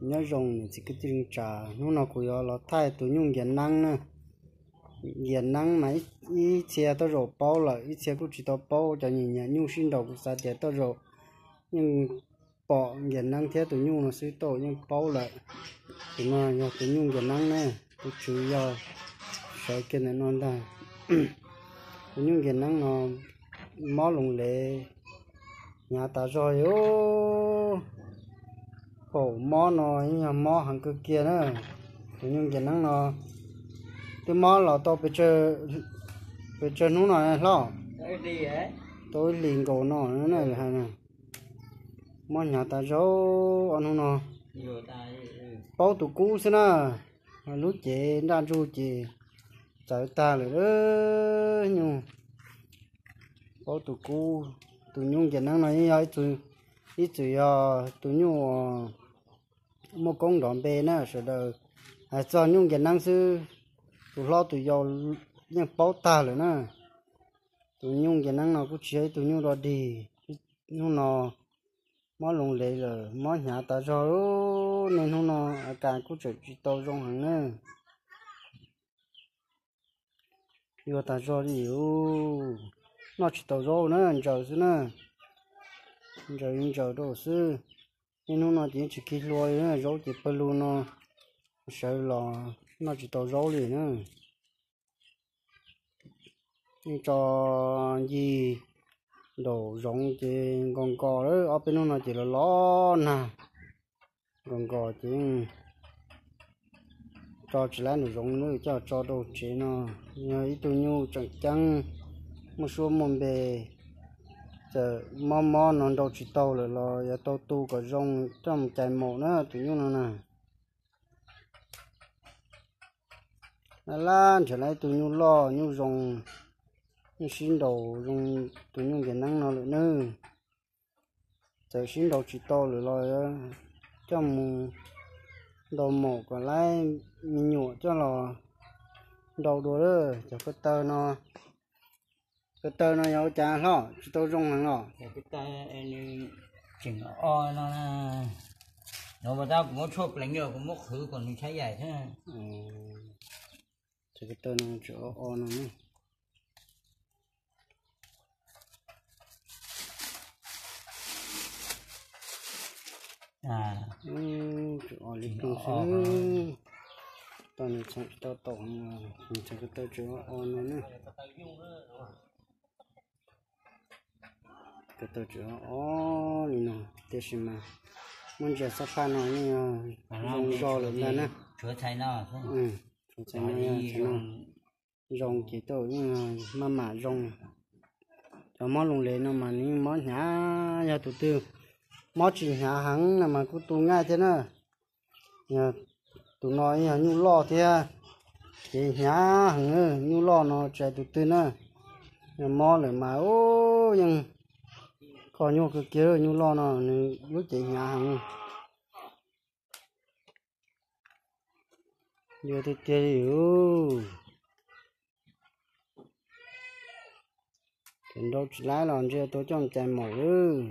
Nyob zoo niam txiv kwv tij neej tsa, hnub no kuv yuav los thaij tus nyuj nkias neeb na. Nkias neeb mas ib txhia tej zaum paub lawm, ib txhia kuj tsis tau paub, cov nyiam nyiam nyuj sib nraus kuv xav tias tej zaum yeej pom nkias neeb thiab tus nyuj no xwb tej zaum yeej paub lawm. Tus no yog tus nyuj nkias neeb ne, tus tswv yog sawv kiag ntawm no ntag. Tus nyuj nkias neeb no mob loo lev, hnyav tas zog li. Phaum mob no yeej yog mob heev kawg kiag na. Tus nyuj nkias neeb no twb mob los tau pes tsawg hnub no hlob? Tau ib hlis nkaus no na. Mob hnyav tas zog ob hnub no. Paub tus kub xwb na, lub cev nraj ntsug ces txawv tag lawm nyuj. Paub tus kub, tus nyuj nkias neeb no yeej yog ib txwm yog tus nyuj muaj koob nrov npe na sawv daws. Hais txog nyuj nkias neeb xwb, tus hlob tus yau yeej paub tag lawm na. Tus nyuj nkias neeb no kuj tsis yog ib tug nyuj dog dig. Hnub no mob loo lev lawm, mob hnyav tas zog. Niaj hnub no a kas kuj tseem tsis tau zoo heev na. Yuag tas zog li. Noj tsis tau zaub na, ntsaws xwb na. Ntsaws li ntsaws rau xwb. Niaj hnub no ces yeej tsis khi hlua li na, zaub ces pawg lug no sawv los noj tsis tau zaub li na. Yeej tso ncig nraum zoov ces nkos nkos lawm, ob peb hnub no ces los los nag nkos nkos ces yeej tso tsis laib nraum zoov na, coj tso rau tsev no. Yog ib tug nyuj tseem ceeb, muaj suab muaj npe, txawm mob mob no nrau tsis tau lawm los yuav tau tu kom zoo coj mus cais maum na tus nyuj no na. Laj laj nrhiav laib ib tug nyuj loj nyuj zoo, nyuj sib nraus zoo tus nyuj nkias neeb no lawm nawb. Txawm sib nraus tsis tau lawm los coj mus ntaus maum kom laib me nyuam coj los ntaus dua lawm. Cov ko taw no, ko taw no yog ua cas hlob tsis tau zoo heev los? Tseem o no, no mas tab kuv muab tshuaj pleev yog kuv muab qhwv kom nws tshaib yaim thiab. Tseem ko taw no tseem o o no ne. Tseem o li ploog xwb. Tau nws txheem tsis tau taum, nws txheem ko taw tseem o o no ne. Ko taw tseem o o li no, tiam sis mas muab ntsia sab phaj no yeej zoo zog lawm ntag na. Txheem no, txheem no zoo ces tau yeej maj mam zoo. Cov mob loo lev no mas nws yeej mob hnyav, yog tus twg mob tsis hnyav heev no mas kuj tu ngaij thiab na. Yog tus no yog nyuj loj thiab, ces hnyav heev, nyuj loj no tsis hais tus twg na. Yog mob lawm mas ub yeej kho nyuaj kawg kiag, nyuj loj no nws lub cev hnyav heev. Yuav tiag tiag li. Ces nrau tsis laib los ntshe tau coj cais maum lawm.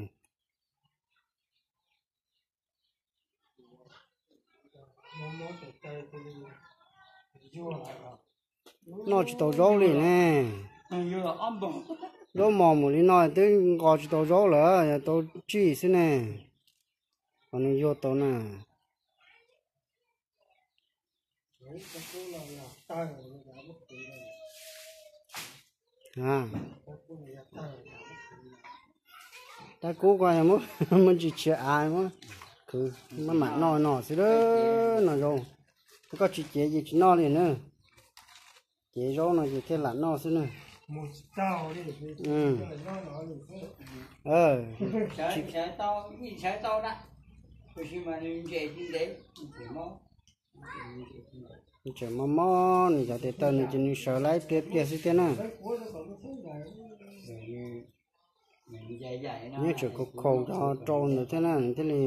Noj tsis tau zaub li ne. Zaub mos mus li no twb nqos tsis tau zaub lawm, yog tau tsij xwb ne. Qhov nws yuag tau na. Tab kub ko muab ntsis tshiav av muab khwv, maj mam noj no xwb na. No zaub, koj tsis cev ces tsis noj li na. Cev zaub no ces thiaj lam noj xwb na. Tseem mob mob nws cov tes taw no ces nws sawv laib pliag pliag xwb thiab na. Nws tseem khaus khaus cov rau ntawd thiab na, nws thiaj li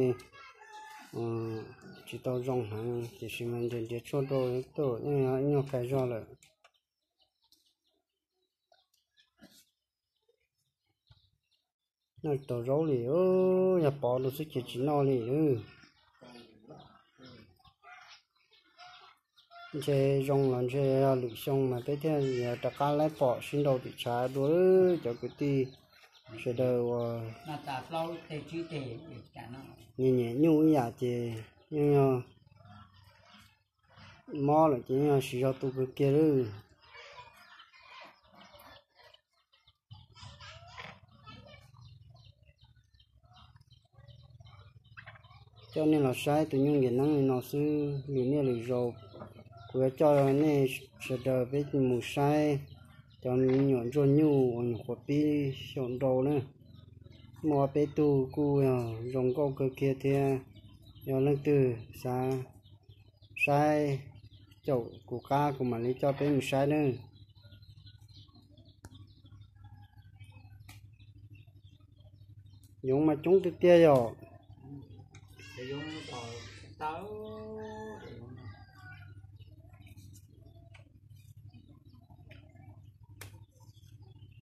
tsis tau zoo heev, tiam sis mas nrhiav nrhiav tshuaj rau tuaj ib nyuag kais zog lawm. Noj tsis tau zaub li, yog pov rau xwb ces tsis noj li. Ntshe zoo los ntshe yog lwm xyoo mas peb thiaj yuav rov qab laib pom sib nrau tim tshav dua cov kwv tij sawv daws uas nyiam nyiam nyuj ib yam ces yeej yog mob lawm ces yeej yog siv zog tu kawg kiag lawm. Coj nej los saib tus nyuj nkias neeb li no xwb, lwm niaj lwm zaus kuv yuav coj nej sawv daws peb mus saib cov me nyuam ntsuag nyuj uas nyuam qhuav pib xyaum nrau na. Muaj ob peb tug kuj yog zoo nkauj kawg kiag thiab. Yog leej twg xav saib caum kuv qab kuv mam li coj peb mus saib nawb. Yoov mas coob tiag tiag yom.